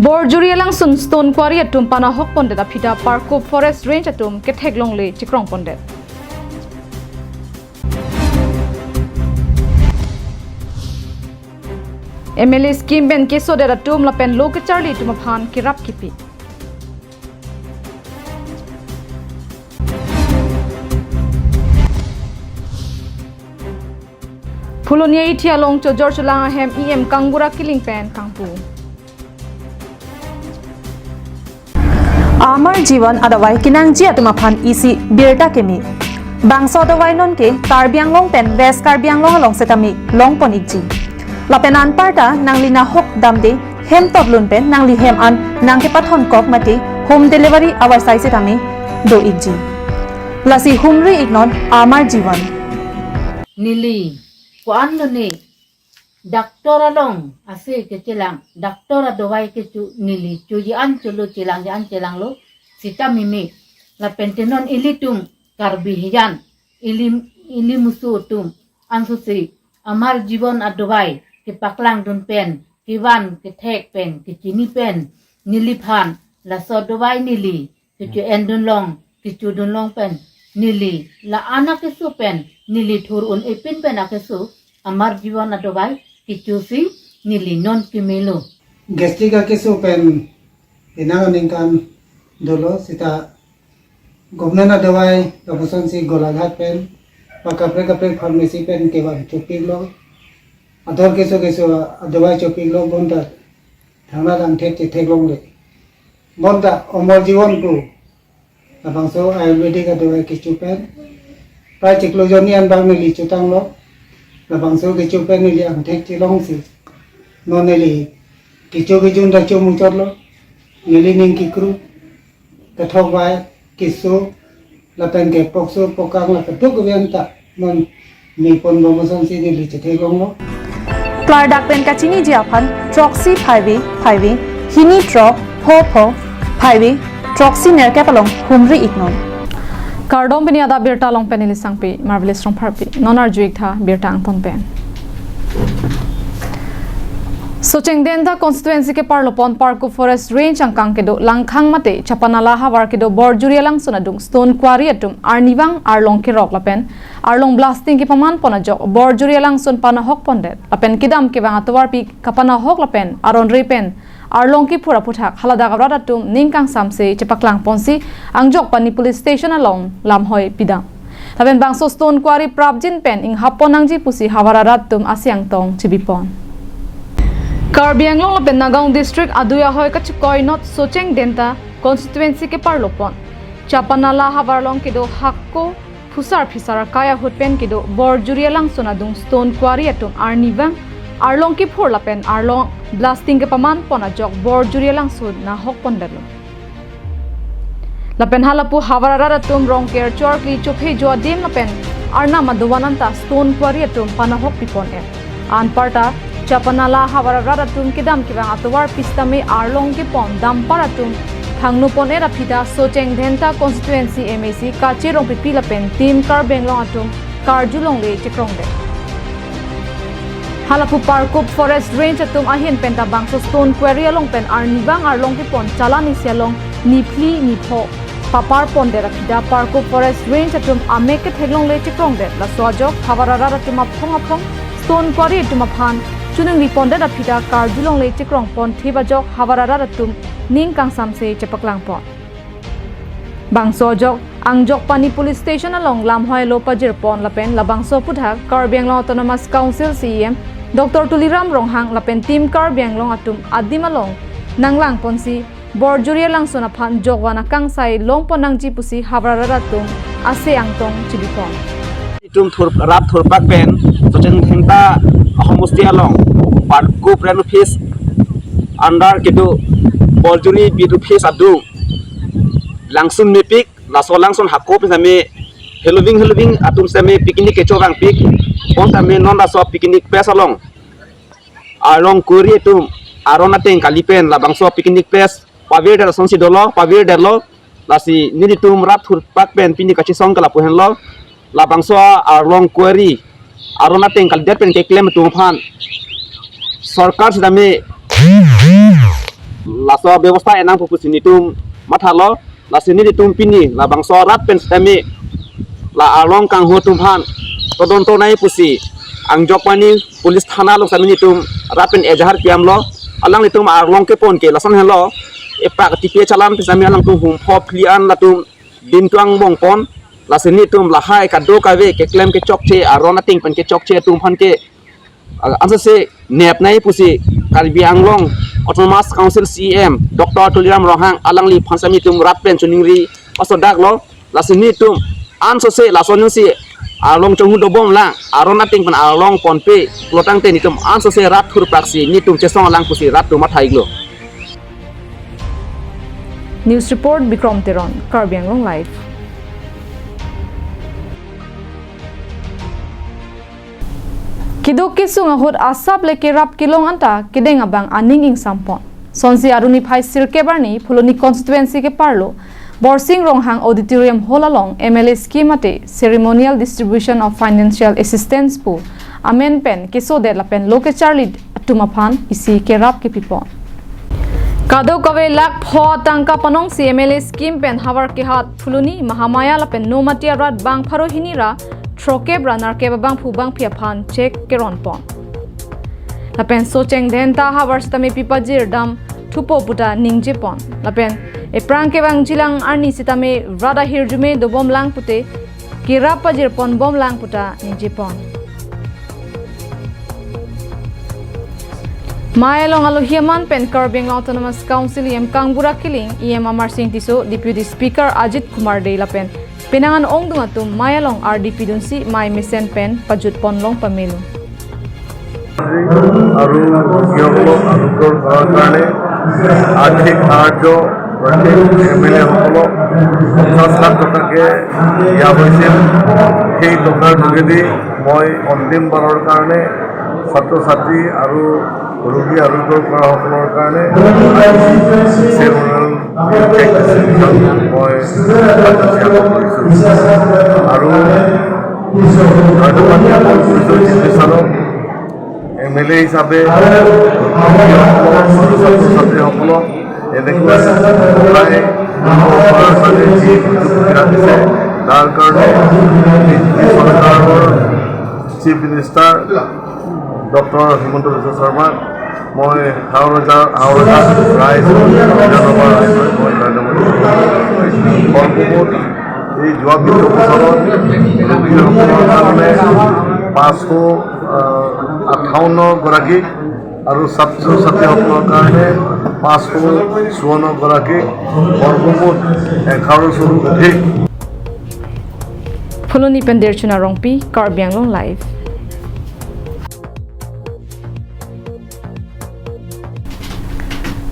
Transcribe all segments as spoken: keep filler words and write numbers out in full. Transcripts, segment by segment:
Borjuri alangsun stone quarry atum panahok pondet aphi ta Parkup Forest Range atum ketheklongle chekrong pondet. M L A scheme pen kesodet atum lapen lo kecharli atum aphan kerap kipi. Phuloni Eithi along chojor cholang ahem E M Kangbura Killing pen kangpu. Amar Jivan adavai kenangji atum aphan isi birta keme. Bangso adavai nonke Karbi Anglong pen West Karbi Anglong along setame longpon ikji. Lapen anparta nangli nahok damde hem totlun pen nangli hem an nangkepathon kok mate home delivery avarsai setame do ikji. Lasi humri iknon Amar Jivan. Neli ko-an lo ne doctor along ase kechelang, doctor adavai kecho neli choji an cholo, chelang ji an chelanglo sita mimi. Lapen te non ilitum Karbi hijan, ili, ili musu atum ansusi Amar Jivan adavai kepaklang dun pen, kevan kethek pen, kechini pen, neliphan laso adavai neli kecho en dun long, kecho dun long pen, neli la-an akeso pen, neli thur un-e pin pen akeso, Amar Jivan adavai kechosi neli non kemelo. Gastric akeso pen penang aningkan dolo sita government adavai lapuson si Golaghat pen, pa kaprek kaprek pharmacy pen kevang chopiklo. Ador keso keso adavai chopiklo bonta thangnatthu angthek chetheklongle. Bonta Amar Jivan pu labangso Ayurvedic adavai kecho pen prai chiklo jonni an bang neli chotanglo. Labangso kecho pen neli angthek chelongsi non neli kecho kejun ta chomuchotlo. Neli ning kekru, kethok vai, keso, lapen ke pokso pokang la keduk kevian ta non mepon bom asonsi neli chetheklonglo. Klardak pen kachiniji aphan throksi phaivi phaivi hini throk pho pho phaivi throksi nerkep along humri iknon. Kardom, pini adap birta along pen neli Sangpi Marvelous Rongpharpi. Non arju iktha birta angton pen. Socheng Dhenta constituency keparlopon Parkup Forest Range angkang kedo Langkhang mate Chapanala havar kedo Borjuri alangsun adung stone quarry atum arnivang arlong kerok lapen arlong blasting kepamanpon ajok Borjuri alangsun panahok pondet lapen kedam kevang atovarpi kapanahok lapen aron re pen arlong kephur aphuthak haladak arat atum ning kangsamse chepaklangponsi Angjokpani Police Station along lamhoi pidam. Lapen bangso stone quarry prapjin pen inghap pon nangji pusi havar arat atum ase angtong chibipon. Karbi Anglong lapen Nagaon District adui ahoi kachekoi not Socheng Dhenta constituency keparlopon Chapanala havar along kedo hakko phusar phisar akai ahut pen kedo Borjuri alangsun adung stone quarry atum arnivang arlong kephur lapen arlong blasting kepamanpon ajok Borjuri alangsun nahok pondetlo. Lapen halapu havar arat atum rong kerchor kli chophe jo adim lapen arnam adovan anta stone quarry atum panahok pipon-et. Anparta Chapanala havar arat atum kedam kevang atovarpi sitame arlong kepon dampar atum thangno pon-et aphi ta Socheng Dhenta constituency M A C Kache Rongpipi lapen Team Karbi Anglong atum karjulongle chekrongdet. Halapu Parkup Forest Range atum ahin penta bangso stone quarry along pen arnivang arlong kepon chalan isi along niphli nipho papar pondet aphi ta Parkup Forest Range atum amek ketheklongle chekrongdet. Laso ajok havar arat atum aphong aphong stone quarry atum aphan chuningri pondet aphi ta karjulongle chekrong ponthip ajok havar arat atum ning kangsamse chepaklangpon. Bangso ajok Angjokpani Police Station along lamhoi lo pajirpon lapen labangso aphuthak Karbi Anglong Autonomous Council C E M Doctor Tuliram Ronghang lapen Team Karbi Anglong atum adim along nanglangponsi Borjuri alangsun aphan jokvan akangsai longpon nangji pusi havar arat atum ase angtong chibipon. Itum thur, rap thurpak pen Socheng Dhenta ahomosti along Parkup Range Office under kedo Borjuri Beat Office adung langsun mepik, laso langsun hako pen sitame heloving heloving atum sitame picnic kechovangpik, pon sitame non laso picnic place along arlong quarry atum aron ateng kali pen labangso picnic place pavirdet asonsi dolo, pavirdetlo. Lasi nelitum rap thurpak pen pini kachesong ke lapu henlo, labangso arlong quarry aron ateng kalidet pen keklem atum aphan sorkar sitame Laso bebosta enang pu pusi netum mathalo, lasi netum pini labangso rat pen sitame la arlong kanghu atum aphan todon tonai pusi angjok pani police thana along sitame netum rat pen ejaharpi damlo. Alanglitum arlong kepon ke lason helo, epak tipi chalan pen sitame alangtum hum phop phli an latum din tuang bongpon. Lasi netum lahai kadokave keklem kechokche, aron ating pen kechokche atum aphan ke, ah, ansose nepnai pusi Karbi Anglong Autonomous Council C E M Doctor Tuliram Ronghang alangliphan sitame netum rat pen choningri pasodaklo. Lasi netum ansose lason si arlong chonghu dobom lang, aron ating pen arlong ponpe pulo tangte netum ansose rat thurpraksi netum chesong lang pusi rat atum matha-iklo. News report, Bikrom Teron, Karbi Anglong Live. Keduk kesung ahut asap le kerap kelong anta kedeng abang aning ingsampon. Sonsi arni phai sirkep arni Phuloni constituency keparlo Borsing Ronghang Auditorium Hall along M L A scheme mate Ceremonial Distribution of Financial Assistance pu amen pen kesodet lapen lo kecharli atum aphan isi kerap kepipon. Kadokave lakh pho tangka panongsi M L A scheme pen havar kehat Phuloni, Mahamaya lapen Nomati arat bang pharo hini ra throkep ra nerkep abangphu bangphi aphan cheque keronpon. Lapen socheng dhenta havar sitame pipajir dam thupo puta ningjepon. Lapen ephrang kevangjilang arni sitame rat ahirjume dobom lang pute kerap pajirponbom lang puta ningjepon. Mei along alohi aman pen Karbi Anglong Autonomous Council E M Kangbura Killing, E M Amarsing Tisso, Deputy Speaker Ajit Kumar Dey lapen penang an ongdung atum mei along ardi pidunsi mei mesen pen pajutponlong pamelo. আৰু ৰোগীসকলক আৰোগ্য কৰাৰ কাৰণে আৰ্থিক সাহায্য প্ৰত্যেক M L এসকলক পঞ্চাছ লাখ টকাকে দিয়া হৈছিল। সেই টকাৰ যোগেদি মই অন্তিম বাৰৰ কাৰণে ছাত্ৰ ছাত্ৰী আৰু ৰোগী আৰোগ্য কৰাসকলৰ কাৰণে চেৰিমনিয়েল মই কৰিছোঁ। আৰু আৰু এম এল এ হিচাপে ছাত্ৰ ছাত্ৰীসকলক এনেকুৱা সহায় আগবঢ়োৱাৰ কাৰণে যি সুযোগ সুবিধা দিছে, তাৰ কাৰণে বিজেপি চৰকাৰৰ চিফ মিনিষ্টাৰ ডক্টৰ হিমন্ত বিশ্ব শৰ্মাক মই হাওৰাজা, হাওৰাজা ৰাইজ, হাওৰাজা ৰাইজলৈ মই ধন্যবাদ জনাইছোঁ। সৰ্বমুঠ এই যোৱা বিত্ত বছৰত ৰোগীসকলৰ কাৰণে পাঁচশ, আহ, আঠাৱন্ন গৰাকী আৰু ছাত্ৰ ছাত্ৰীসকলৰ কাৰণে পাঁচশ চৌৱন্ন গৰাকী, সৰ্বমুঠ এঘাৰশৰো অধিক। Phuloni pen Derchun Rongpi, Karbi Anglong Live.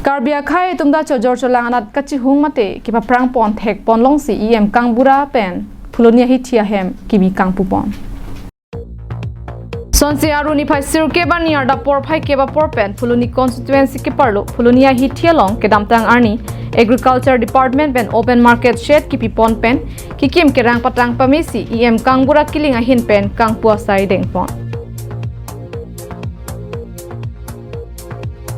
Karbi akhei atum ta chojor cholang anat kachihung mate kepaphrang pon thek ponlongsi E M Kangbura pen Phuloni ahithi ahem kimi kangpupon. Sonsi arni phai sirkep arni arda porphai kep apor pen Phuloni constituency keparlo Phuloni ahithi along kedamtang arni Agriculture Department pen open market shed kipipon pen kikim kerang patang pamesi E M Kangbura Killing ahin pen kangpu asai dengpon.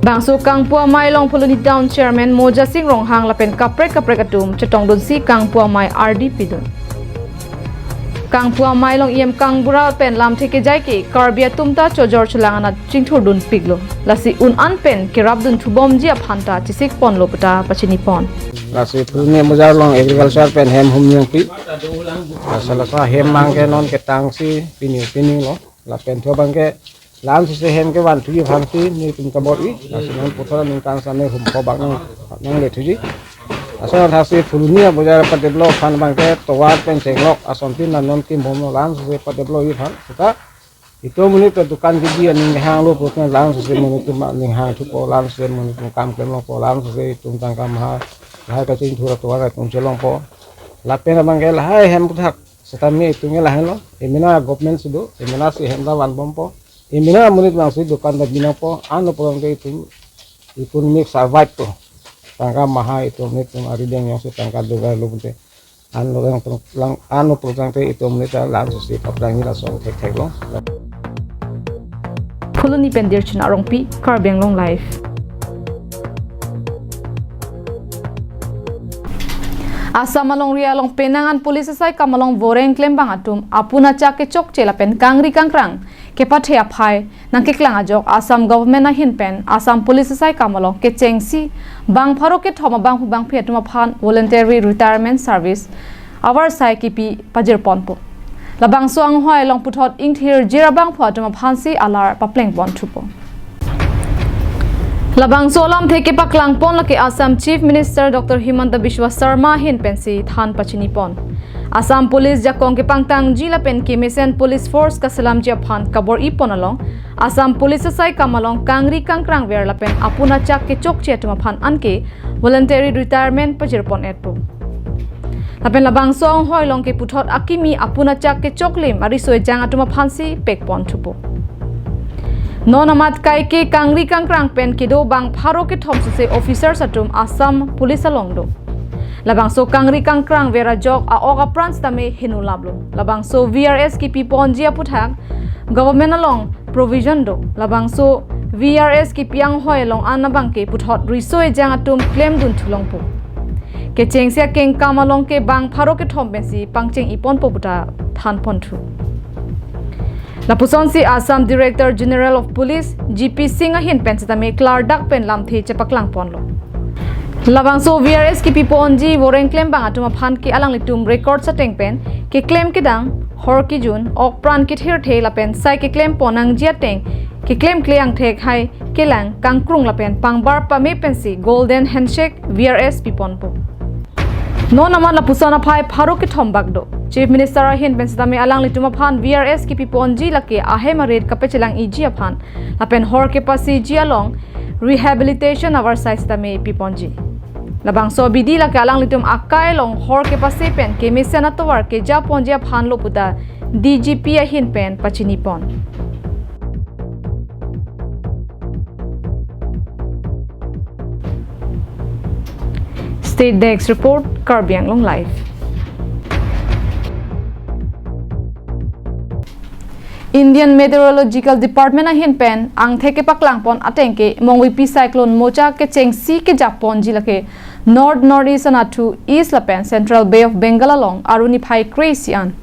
Bangso kangpu amei along Phuloni Town Chairman Mojasing Ronghang lapen kaprek kaprek atum chetongdunsi kangpu amei ardi pidun. Kangpu amei along E M Kangbura pen lamthe kejai ke Karbi atum ta chojor cholang anat chingthurdunpiklo. Lasi un an pen kerapdun thubomji aphan ta chesikponlo puta pachinipon. Lasi Phuloni Bojar along agriculture pen hem hum nangpi. Lasi laso hem abangke non ketangsi pini pini lo. Lapen thu abangke la-an sese hem kevanthuji aphansi netum kabor-i, lasi non puthot aningkan sitame hum pho bak nang, nangle thuji. Laso athak si Phuloni abojar padevelop aphan abangke tovar pen chenglok asontin na non kimbomlo la-an sese padevelopji aphan. Seta itum monit ta dukan kebi aning hanglo puthot la-an sese monit atum aning hang thupo, la-an sese monit atum kam klemlongpo, la-an sese itum tangka maha lahai kachingthur atovar atum chelongpo. Lapen abangke lahai hem puthak sitame itum ke lahenlo, emena government si do, emena si hem ta vanbompo. Emena monit abangsi dukan ta binangpo, ano pulote itum, itum mik survive po. Tangka maha itum, itum arideng jongsi tangka dogar lo pute. Ano pulote, ano pulote itum monit ta la-an sese paphrangji lason thekthek lo. Phuloni pen Derchun Rongpi, Karbi Anglong Live. Assam alongri along penang an police asai kam along voreng klembang atum apun achak kechokche lapen kangri kangkrang kepathe aphai nangkeklang ajok Assam government ahin pen Assam police asai kam along kechengsi bang pharo kethom abangphu bangphi atum aphan voluntary retirement service avarsai kipi pajirponpo. Labangso anghoi along puthot ingthirjir abangphu atum aphansi alar paplengponthupo. Labangso alamthe kepaklangpon lake Assam Chief Minister Doctor Himanta Biswa Sarma ahin pensi than pachinipon. Assam Police jakong kepangtangji lapen kemesen police force kaselamji aphan kabor-ipon along Assam Police asai kam along kangri kangkrang ver lapen apun achak kechokche atum aphan anke voluntary retirement pajirpon-etpo. Lapen labangso anghoi along ke puthot akimi apun achak kechoklim ariso ejang atum aphansi pekponthupo. Non amat kaike kangri kangkrang pen kedo bang pharo kethom sose officers atum Assam Police along do. Labangso kangri kangkrang ver ajok a-ok apran sitame heno laplo. Labangso V R S kipiponji aputhak government along provision do. Labangso V R S kipi anghoi along an abangke puthot riso ejang atum klemdun thulongpo. Kechengsi akengkam along ke bang pharo kethom pensi pangcheng-iponpo puta thanponthu. Lapusonsi Assam Director General of Police G P Singh ahin pen sitame klardak pen lamthe chepaklangponlo. Labangso V R S kipiponji voreng klembang atum aphan ke alanglitum record ateng pen keklem kedang, hor kejun, ok pran kethirthe lapen sai keklempon nangji ateng keklemkle angthek hai kelang kangkrung lapen pangbar pame pensi Golden Handshake V R S piponpo. Non amat lapuson aphai pharo kethom bak do. Chief Minister ahin pen sitame alanglitum aphan V R S kipiponji lake ahem arit kapechelang-iji aphan lapen hor kepasiji along rehabilitation avarsai sitame piponji. Labangso abidi lake alanglitum akai along hor kepase pen kemesen atovar kejaponji aphanlo puta D G P ahin pen pachinipon. State Desk Report, Karbi Anglong Live. Indian Meteorological Department ahin pen angthek kepaklangpon ateng ke Mongvipi Cyclone Mocha kechengsi kejaponji lake North Northeast anatthu East lapen Central Bay of Bengal along arni phai kre-isi an.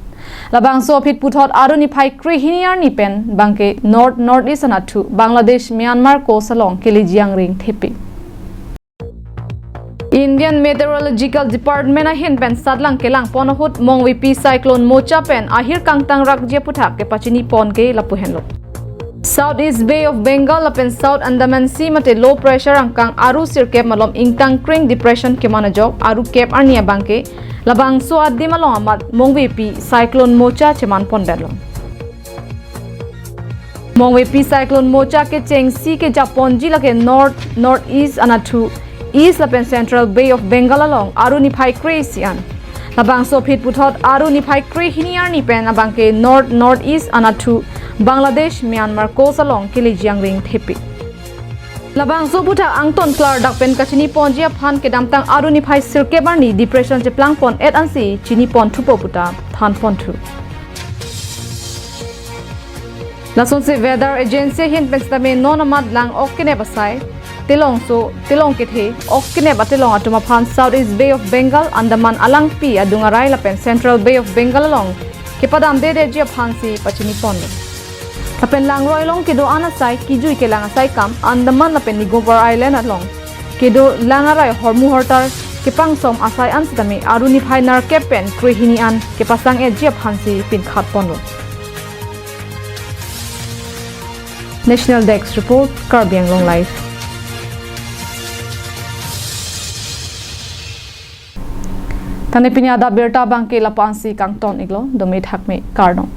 Labangso aphi puthot arni phai krehini arni pen bangke North Northeast anatthu Bangladesh Myanmar coast along keleji angring thepi. Indian Meteorological Department ahin pen satlang kelangpon ahut Mongvipi Cyclone Mocha pen ahir kangtang rakji aputhak kepachinipon ke lapu henlo. Southeast Bay of Bengal lapen South Andaman Sea mate low pressure angkang aru sirkep malom ingtangkring depression keman ajok aru kep arni abangke labangso adim along amat Mongvipi Cyclone Mocha chemanpondetlo. Mongvipi Cyclone Mocha kechengsi kejaponji lake North Northeast anatthu East lapen Central Bay of Bengal along arni phai kre-isi an. Labangso aphi puthot arni phai krehini arni pen abangke North Northeast anatthu Bangladesh Myanmar coast along keleji angring thepi. Labangso aputhak angton klardak pen kachiniponji aphan kedamtang arni phai sirkep arni depression cheplangpon-et ansi chiniponthupo puta thanponthu. Lasonsi Weather Agency ahin pen sitame non amat lang ok kenep asai, telongso, telong kethe, ok kenep atelong atum aphan Southeast Bay of Bengal, Andaman alangpi adung arai lapen Central Bay of Bengal along kepadamdedetji aphansi pachinipon. Lapen langroi along kedo-an asai, kejui kelang asai kam, Andaman lapen Nicobar Island along kedo lang arai hormu hortar kepangsom asai an sitame arni phai nerkep pen krehini an kepasang-etji aphansi pinkhatponlo. National Desk Report, Karbi Anglong Live. Tangte pini adap abirta abangke lapu-ansi kangton-iklo, dome thakme, kardom.